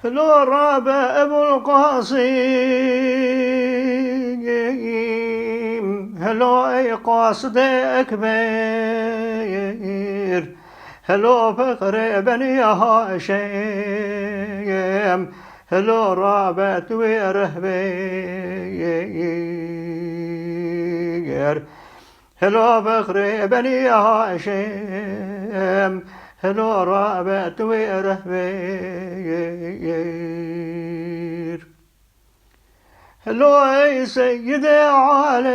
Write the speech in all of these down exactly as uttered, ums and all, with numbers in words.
Hilo rabe Ebul Qasim, hilo ey qasidê Ekber, hilo fexrê Benî Haşim, hilo rabe tu wê rehbê ger. Helo fexrê Benî Haşim, helo rabe tu wê rehbêr. Helo ey Seyyidê Alîm,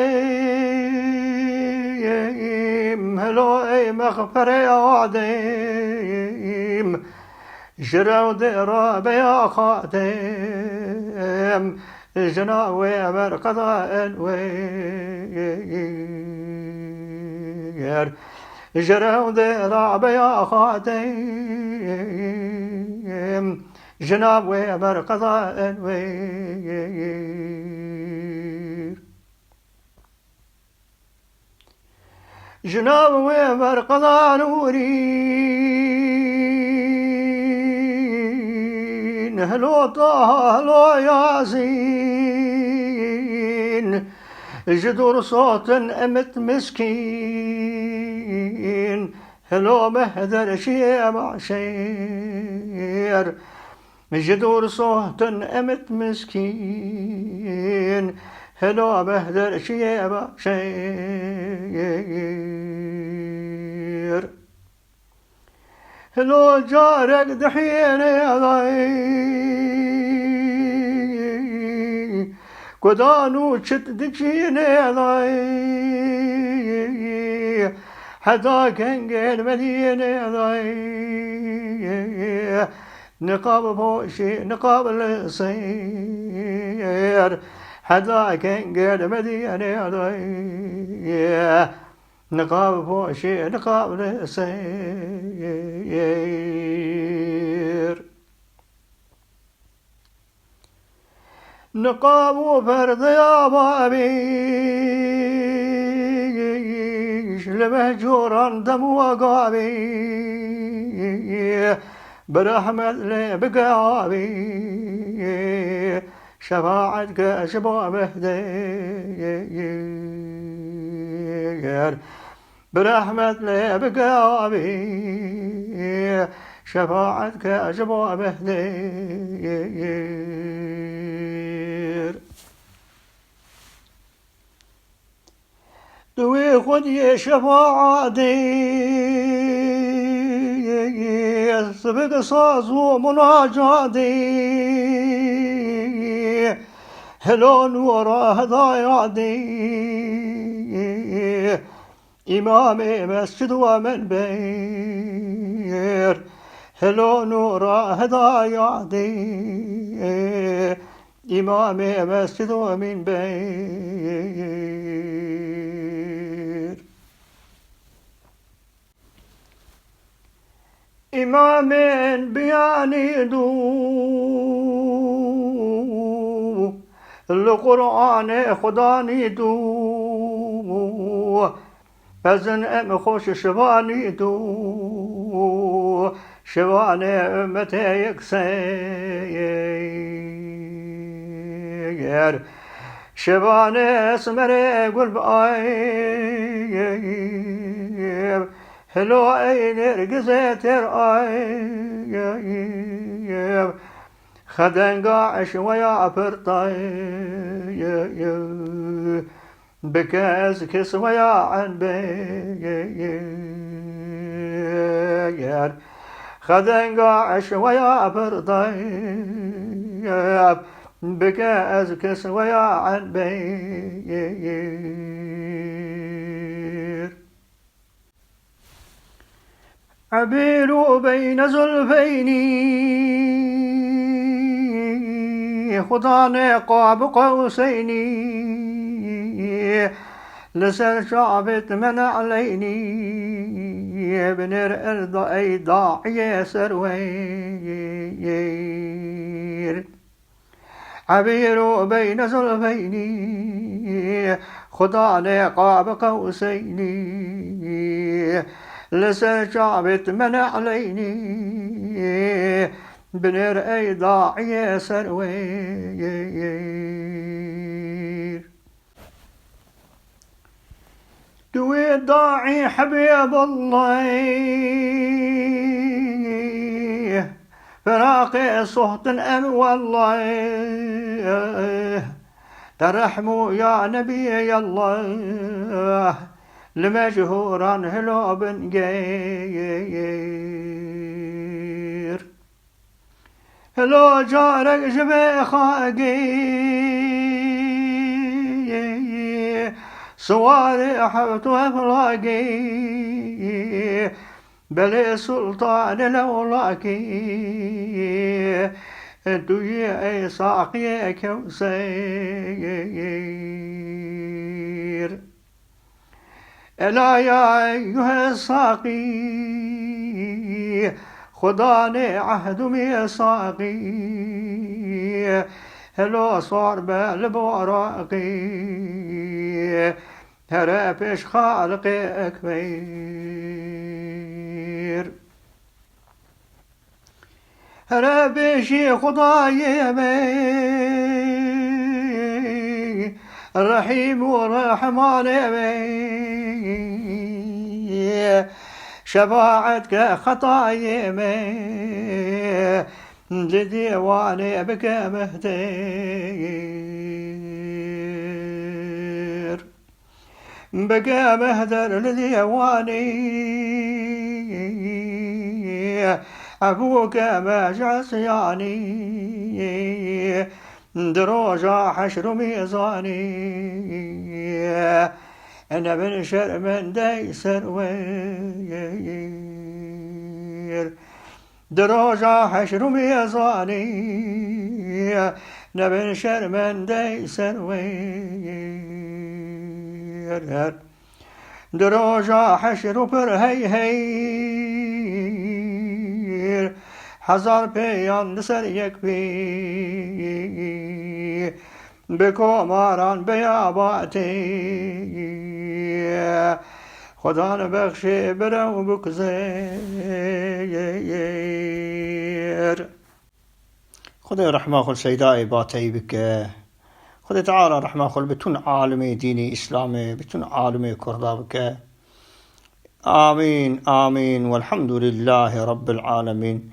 helo ey mexferê Adîm, ji rewdê rabe ya Xatim, jina wê ber qeda Enwer. Ji rewdê rabe ya Xatim, jina wê ber qeda Enwer. Ji nav wê berqeda nûrîn, hilo Taha, hilo Yasîn, ji dûr sotin emit miskîn, hilo mehder şiyê maşêr. Ji dûr sohtin emit miskîn, helo mehder şiyê başêr. Helo carek dihiyênê day, kudan û çit diçînê day, heta kengên Medînê day. Niqab poşî, niqab li sêr, heta kengê Medînê day. Niqab poşî, niqab li sêr. Niqab û perdeya babîş, li mehcûran dem û agabî, bi rehmet lê bike abî, şefaet ke ji bo Mehdê. Bi rehmet lê bike abî, şefaet ke ji bo Mehdê. Tu wê xwediyê şefaetê, sibik saz û munacatê, helo nûra hidayatê. Îmamê mescid we minber, helo nûra hidayatê, îmamê mescid we minber. Îmamên biyanî dû, li Qur'anê Xudanî dû, pezin em xweş şivanî dû, şivanê ummetê yekser, şivanê esmerê gul bi ay. Helo ey nêrgizê têr ay, xedenga eşweya pirtay, bike ez kisweya enbêr. Xedenga eşweya pirtay, bike ez kisweya enbêr. Ebîr û beyne zulfeynî, xudanê qab qewseynî, li ser çavêt me ne'leynî, binêr erda ey daiyê serweyr. Ebîr û beyne zulfeynî, xudanê qab qewseynî, li ser çavêt me ne'leynî, Binêr ey daiyê serwêr. Tu wê daî hebê billeh. Firaqê sohtin em welleh. Te rehm û ya nebî yelleh. Li mechûran hilo bin gêr. Helo carek ji vê xakê, siwarê heft û heft lakê, belê sultanê lewlakê, tu yê ey saqiyê kewser. Ela ya eyyuhe saqî, Xudanê ehdû mîsaqî, helo sor be li boraqî, here pêş Xaliqê Ekber. Here bêjî Xudayê me, Rehîm û Rehmanê me, şefaet ke xetayê me, li dîwanê bike mehdêr. Bike mehder li dîwanî, ebû ke me ji isyanî, di roja heşr û mîzanî, nebin şermendey serwer. Di roja heşr û mêzanê, nebin şermendey serwer. Di roja heşr û pir hey hey, hezar pêyan li ser yek pê. Bi komaran beyabatê, Xudan bexşê bire û bikuzêr. Xwedê rehma xwe li Seydayê Bateyî bike. Xwedê Teala rehma xwe li bütün alimê dînê Îslamê, bütün alimê Kurda bike. Amîn, amîn. Welhamdulillahî Rabbil alemîn.